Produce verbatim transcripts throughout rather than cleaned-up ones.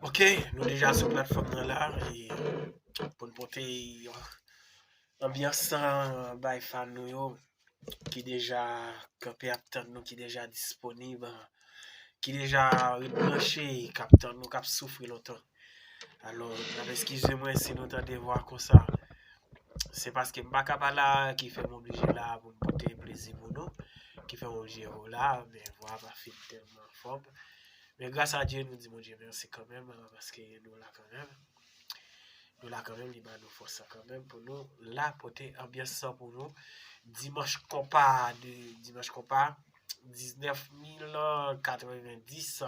Ok, nou deja sou platfòm nan la, e pou n pote anbyans lan bay fan nou yo, ki deja kanpe ap tann nou, ki deja disponib, ki deja ret branche, k ap tann nou, k ap soufri lontan. Alò, n ap eskize mwen si nou tande vwa konsa. Se paske m pa ka pa la ki fè m oblije la pou m pote plezi pou nou, ki fè m oblije la, men vwa pa fin tèlman anfòm. Men gras a Dye, nou di Bondye mèsi kanmenm, paske nou la kanmenm. Nou la kanmenm, li ba nou fòs sa kanmenm pou nou la pote anbyans sa pou nou. Dimanch konpa de, dimanch konpa, diznèf mil katrevendis,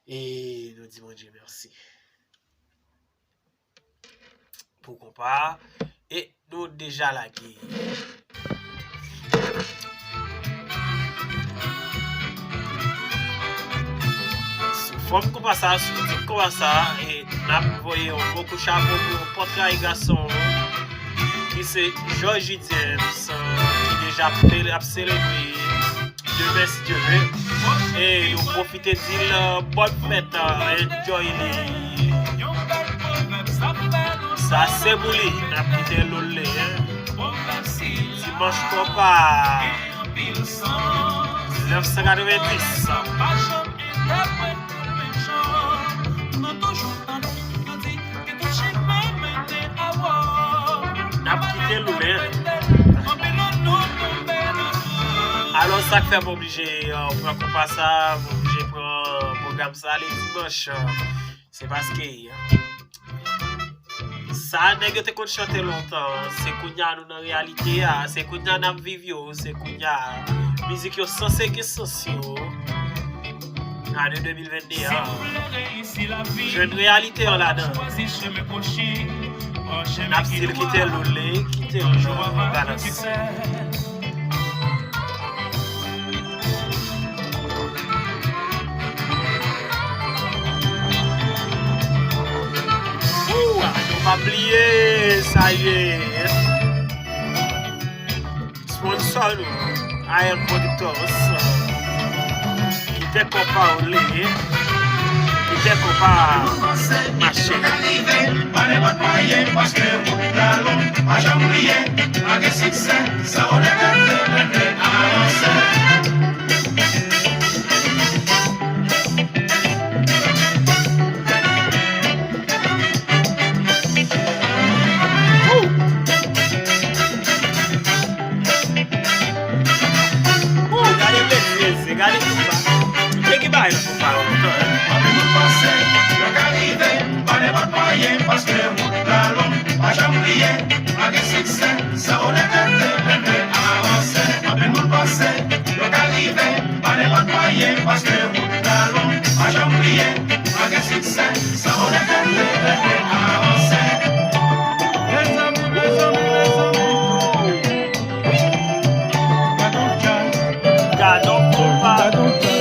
e nou di Bondye mèsi pou konpa a. E nou deja lage. Sou fòm konpa sa, sou tit konpa sa, e n ap voye yon gwo kout chapo pou yon pòt kay gason ki se Georgie James, ki deja ap sele-, ap selebre demen si Dye vle. E nou pwofite di l, uh, bòn fèt, uh, enjoy li. Sa se pou li, n ap kite l oule, hein. Dimanch konpa, nèf san katrevendis. N ap kite l oule. Alò, sa k fè m oblije, euh, pran konpa sa, m oblije pran pwogram sa le dimanch, euh, se paske, euh, sa nèg yo te konn chante lontan, se kounye a nou nan reyalite a, se kounye a n ap viv yo, se kounye a mizik yo sanse gen sans yo. Ane de mil vennde a. Jwenn reyalite an ladan. N ap still kite l oule, kite l nan balans. Ou, nou pa bliye, salye sponsor nou, I M Productors. Kite konpa oule, kite konpa mache. Pa nenpòt mwayen, paske wout la long, pa janm bliye, pa gen siksè, san w leve tèt, leve avanse. Woo! Woo! Gade Black Jay-Z, gade konpa. Black Jay-Z bay nan konpa yo lontan, hein. Anpil moun panse yo ka rive pa nenpòt mwayen, paske wout la long, pa janm bliye, pa gen siksè, san w leve tèt, leve avanse. Anpil moun panse yo ka rive pa nenpòt mwayen, paske wout la long, pa janm bliye, pa gen siksè, san w leve tèt, leve avanse. Mezanmi, mezanmi, mezanmi. Gadon djaz. Gadon konpa. Gadon djaz.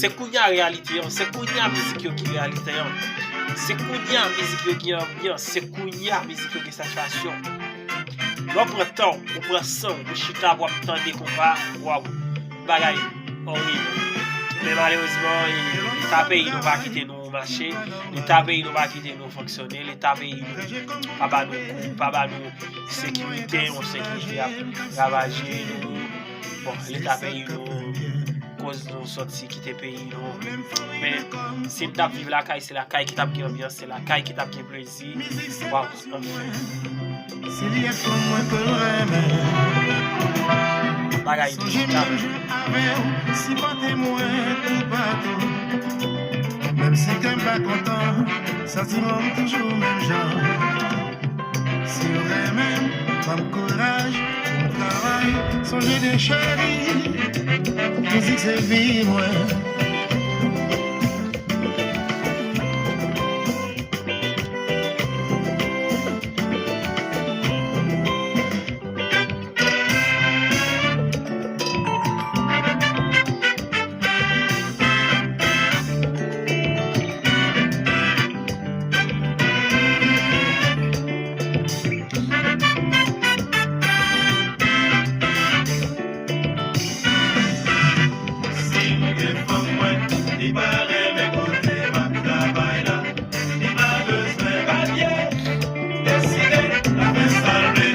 Se kounye a reyalite an, se kounye a mizik yo ki reyalite an. Se kounye a mizik yo ki anbyans, se kounye a mizik yo ki satisfaksyon. Lè w pran tan w, ou pran san w, ou chita, w ap tande konpa, waw, bagay orib. Men malerezman, e, Leta peyi nou pa kite nou mache, Leta peyi nou pa kite nou fonksyone, Leta peyi nou pa ba nou kou, pa ba nou sekirite, yon sekirite ap ravaje nou. Bon, Leta peyi nou koz nou sòti kite peyi nou. Men, si n t ap viv lakay, se lakay ki t ap gen anbyans, se lakay ki t ap gen plezi. Waw, anfen. Si l ye fanm mwen ke l renmen. Bagay. Sonje menm jan avè w, sipòte mwen toupatou. Menm si kè m pa kontan, santiman m toujou menm jan. Si w renmen m, ban m kouraj pou m travay. Sonje byen cheri, mizik se vi mwen. Si m gen fanm mwen, li pa renmen kote m ap travay la. Li pa bezwen papye, deside, l ap fè sa l vle.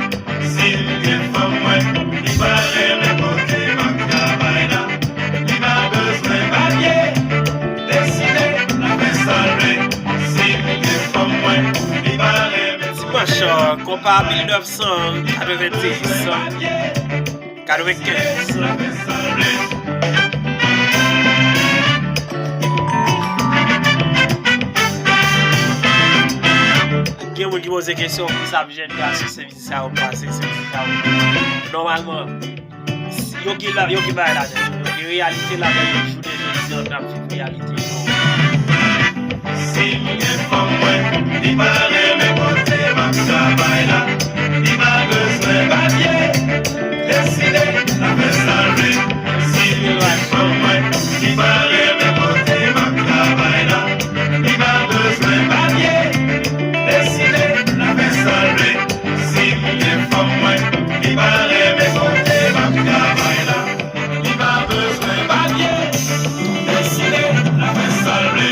Si m gen fanm mwen, li pa renmen kote m ap travay la. Li pa bezwen papye, deside, l ap fè sa l vle. Si m gen fanm mwen, li pa renmen. Dimanch, konpa mil nèf san katrevenndis. Katrevenkenz. Gen moun ki poze kesyon, poukisa jèn gason se mizik sa yo pase, se mizik sa yo. Nòmalman, yo gen la, yo gen bagay ladan yo. Yo gen reyalite ladan yo, jounen jodi an, n ap viv reyalite yo. Si m gen fanm mwen, li pa renmen kote m ap travay la. Li pa bezwen papye, deside, l ap fè sa l vle. Si m gen fanm mwen, li pa renmen kote m ap travay la. Li pa bezwen papye, deside, l ap fè sa l vle. Si m gen fanm mwen, li pa renmen kote m ap travay la. Li pa bezwen papye, deside, l ap fè sa l vle.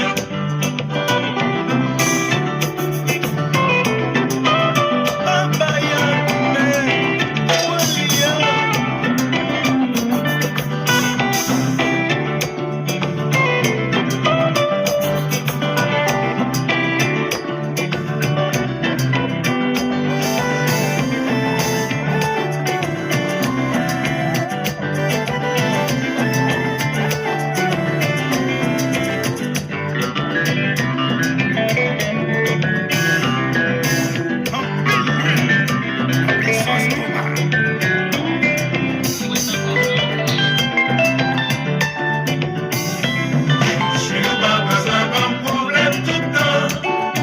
Cheri, ou pa bezwen ban m pwoblèm tout tan.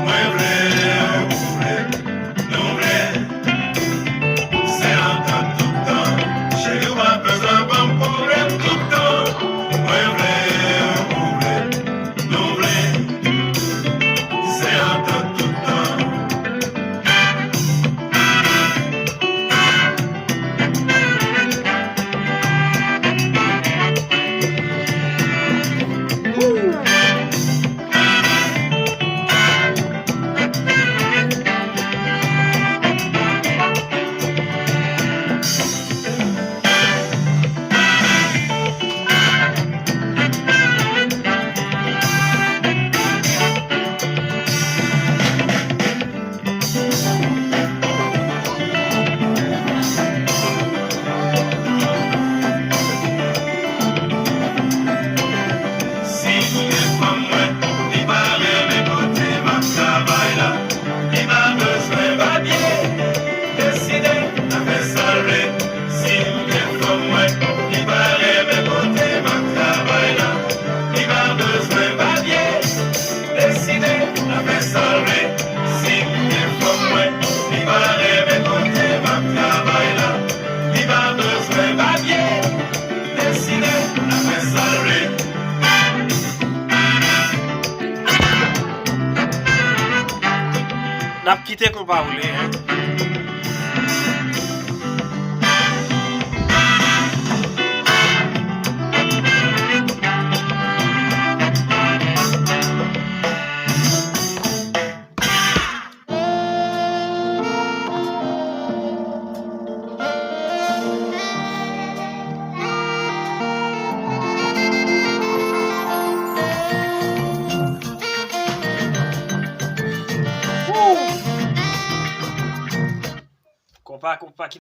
Mwen vle, ou vle, nou vle. Se antant tout tan. Cheri, ou pa bezwen ban m pwoblèm tout tan. Mwen vle, ou vle, nou vle. Se antant tout tan. Si m gen fanm mwen, li pa renmen kote m ap travay la. Li pa bezwen papye, deside, l ap fè sa l vle. Si m gen fanm mwen, li pa renmen kote m ap travay la. Li pa bezwen papye, deside, l ap fè sa l vle. Si m gen fanm mwen, li pa renmen kote m ap travay la. Li pa bezwen papye, deside, l ap fè sa l vle. N ap kite konpa woule, en. Konpa, konpa ki